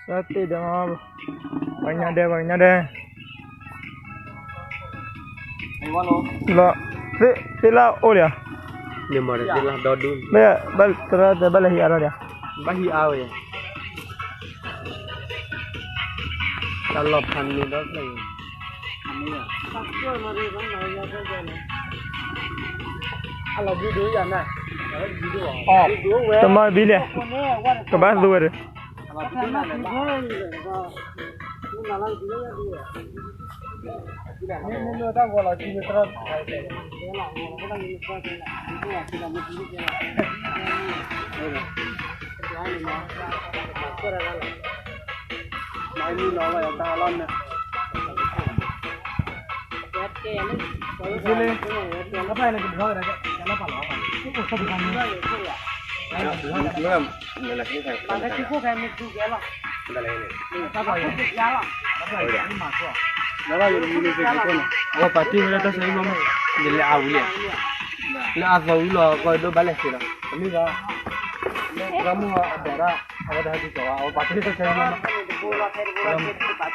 တၢ်သ့ၣ်ဒီး, ပှၤကညီဒဲး ပှၤကညီဒဲး, လီၤ, သ့ၣ်လၢအိၣ်လံဧါ, သရၣ်တဲဘၣ်လဲၤဟံးအါထီၣ်ဒံး, ဘၣ်ဟံးအါဝဲ, တၢ်လီၢ်ဖးန့ၣ်ဒီး တမၤဘံလံ, အဝဲပာ်တ့ၢ်ဝဲဒၣ်တၢ်ဆါဟံၣ်မးမး, ယလဲၤအဝံၤလံ, လၢအသီဝံၤလီၤ ကီၢ်ဒိၣ်ဘၣ်လဲၣ်စ့လီၤ, တမ့ၢ်ဘၣ်, လၢသရၣ်မုၣ်အဒိးဒၣ်, အဝဲတဟဲက့ၤကီးဘၣ်, အဝဲပာ်တ့ၢ်တၢ်ဆါဟံၣ်မးမး,